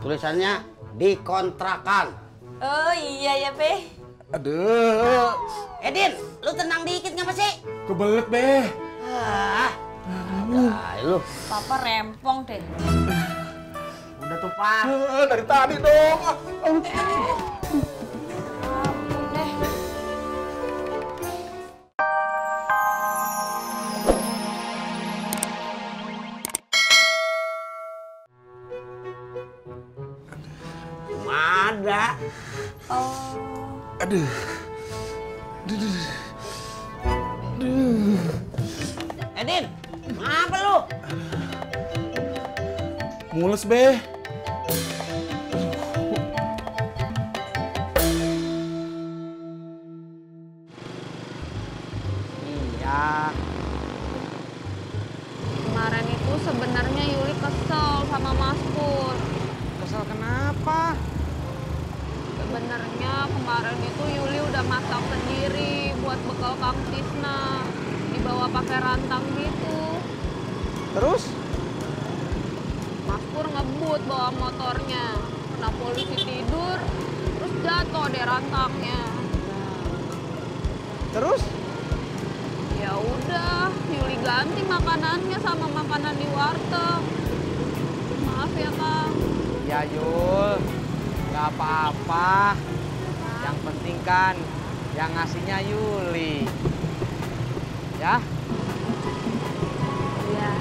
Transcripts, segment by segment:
Tulisannya dikontrakan. Oh iya ya, Be. Aduh. Edin, lu tenang dikit ngapa sih? Kebelet, Be. Lu. Papa rempong deh. Udah tuh, Pak. Dari tadi dong. Ampun deh. Ada. Oh. Aduh. Edin, ngapa lu? Mules, Be. Iya. Kemarin itu sebenarnya Yuli kesel sama Mas Pur. Kesel kenapa? Sebenarnya kemarin itu Yuli udah masak sendiri buat bekal Kang Tisna. Dibawa pakai rantang gitu. Terus? Mas Pur ngebut bawa motornya. Kena polisi tidur, terus jatuh deh rantangnya. Terus? Ya udah, Yuli ganti makanannya sama makanan di warteg. Maaf ya, Kang. Ya Yul, nggak apa-apa. Yang penting kan yang ngasihnya Yuli. Ya? Iya.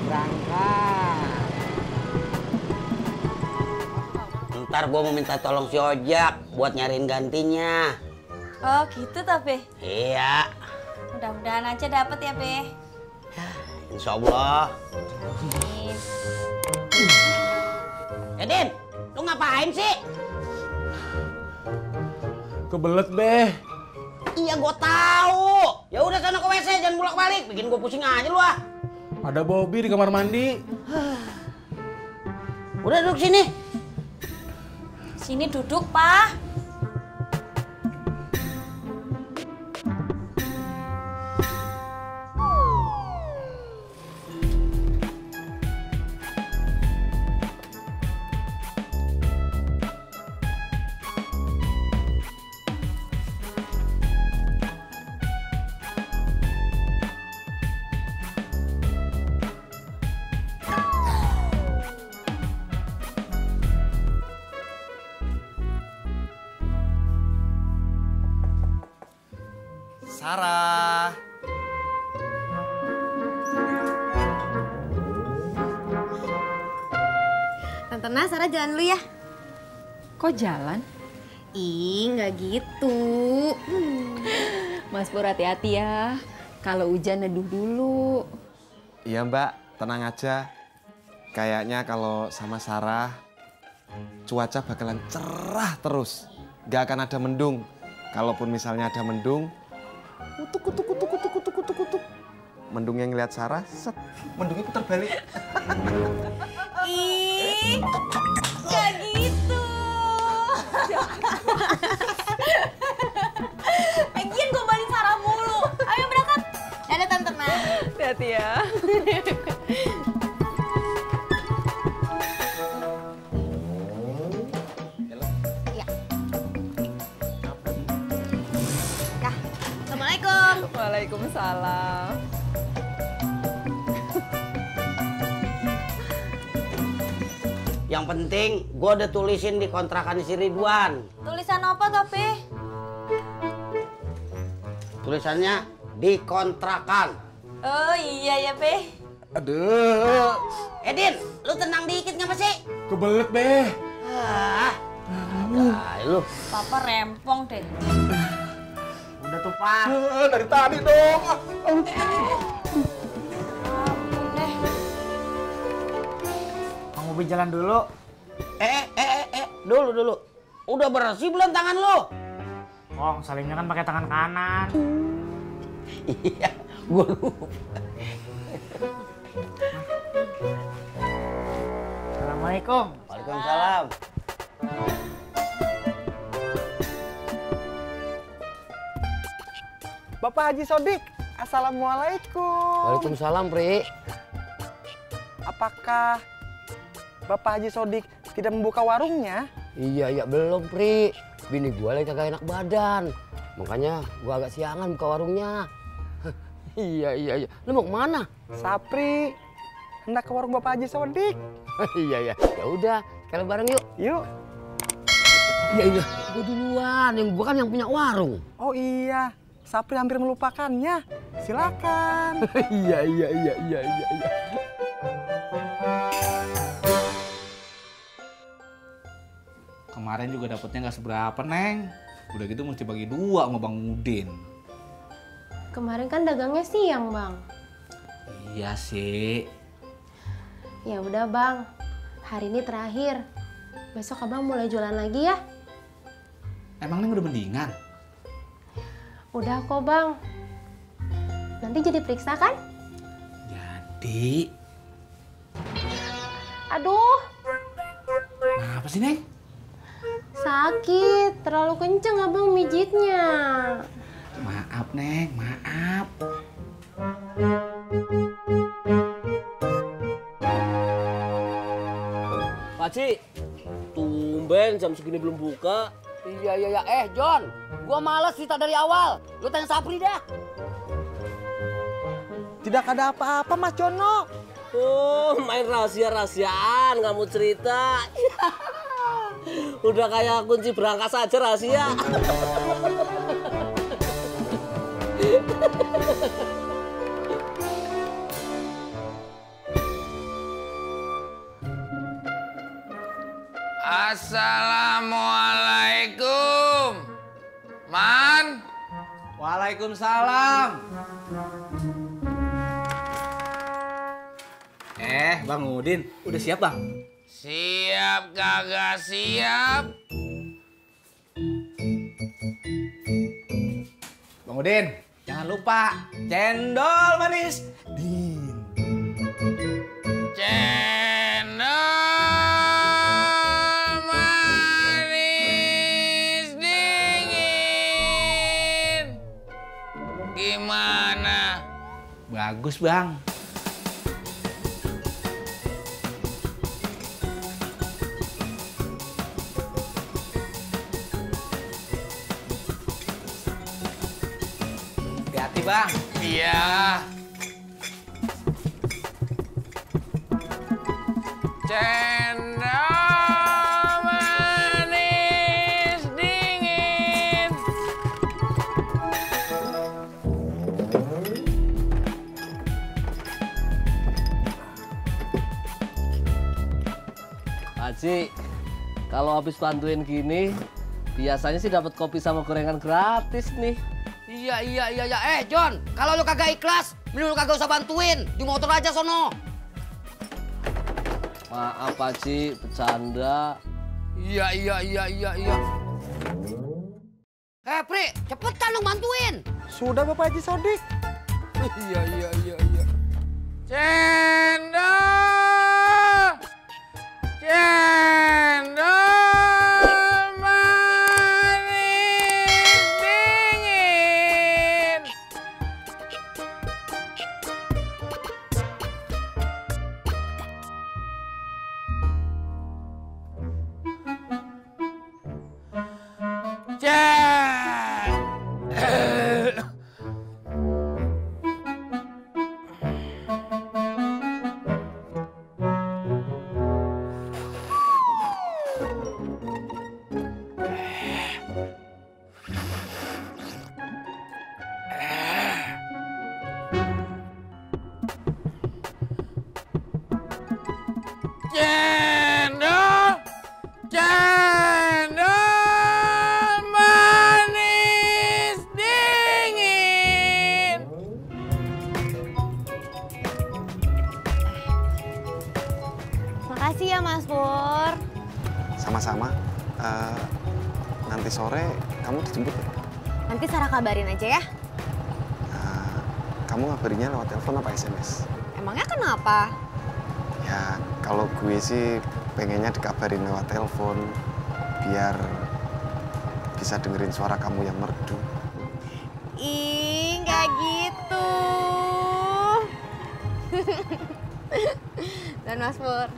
Berangkat. Ntar gua mau minta tolong si Ojak buat nyariin gantinya. Oh gitu toh, Be? Iya. Mudah-mudahan aja dapet ya, Be. Insya Allah. Amin. Edin, lu ngapain sih? Kebelet, Be. Iya gua tahu. Ya udah sana ke WC jangan bolak-balik, bikin gua pusing aja lu ah. Ada Bobby di kamar mandi. Udah duduk sini. Sini duduk, Pak. Sarah. Tante Nah, Sarah jalan dulu ya. Kok jalan? Ih, nggak gitu. Mas Pur hati-hati ya. Kalau hujan neduh dulu. Iya Mbak, tenang aja. Kayaknya kalau sama Sarah, cuaca bakalan cerah terus. Gak akan ada mendung. Kalaupun misalnya ada mendung, kutuk. Mendungnya ngeliat Sarah, set. Mendungnya putar balik. Ih, nggak gitu. Lagian gombalin Sarah mulu. Ayo berangkat. Dadah Tante Nah. Hati-hati ya. Iya. Dah. Assalamualaikum. Waalaikumsalam. Yang penting gua udah tulisin di kontrakan si Ridwan. Tulisan apa, Be? Tulisannya dikontrakan. Oh iya ya, Be. Aduh. Edin, lu tenang dikit ngapa sih? Kebelet, Be. Lu. Papa rempong deh. Udah tuh, Pak. Dari tadi dong. Ampun deh. Mau mobil jalan dulu. Dulu. Udah bersih belum tangan lu? Oh, salimnya kan pakai tangan kanan. Iya, gua lupa. Assalamualaikum. Waalaikumsalam. Bapak Haji Sodik, Assalamualaikum. Waalaikumsalam, Pri. Apakah Bapak Haji Sodik tidak membuka warungnya? Iya belum, Pri. Bini gua lagi kagak enak badan. Makanya gua agak siangan buka warungnya. Iya. Lu mau kemana? Sapri, hendak ke warung Bapak Haji Sodik. Iya. Ya udah, kalau bareng yuk. Yuk. Iya. Gua duluan, yang gua kan yang punya warung. Oh iya, Sapri hampir melupakannya. Silakan. Iya. Kemarin juga dapetnya nggak seberapa, Neng. Udah gitu mesti bagi 2 sama Bang Udin. Kemarin kan dagangnya siang, Bang. Iya sih. Ya udah, Bang. Hari ini terakhir. Besok Abang mulai jualan lagi ya. Emang Neng udah mendingan? Udah kok, Bang. Nanti jadi periksa kan? Jadi. Aduh, Apa sih, Neng? sakit. Terlalu kenceng Abang mijitnya. Maaf, Neng. Maaf. Pakcik, tumben jam segini belum buka. Iya. John, gua malas cerita dari awal. Lu tanya Sapri dah. Tidak ada apa-apa, Mas Jono. Oh, main rahasia-rahasiaan, nggak mau cerita. Udah kayak kunci berangkas aja rahasia. Assalamualaikum. Man. Waalaikumsalam. Bang Udin, udah siap, Bang? Siap kagak siap? Bang Udin, jangan lupa cendol manis. Din. Cendol manis dingin. Gimana? Bagus, Bang. Hati-hati, Bang. Iya. Cendol manis dingin. Haji, kalau habis bantuin gini, biasanya sih dapat kopi sama gorengan gratis nih. Iya. John, kalau lu kagak ikhlas, mending lu kagak usah bantuin. Di motor aja sono. Maaf Haji, bercanda. Iya. Pri, cepetan lu bantuin. Sudah Bapak Haji Sodik. Iya. Cendol manis dingin. Cendol manis dingin. Makasih ya Mas Pur. Sama-sama. Nanti sore kamu dijemput ya? Nanti Sarah kabarin aja ya. Kamu ngabarinnya lewat telepon apa SMS? Emangnya kenapa? Ya, kalau gue sih pengennya dikabarin lewat telepon biar bisa dengerin suara kamu yang merdu. Ih, nggak gitu. Dan Mas Pur,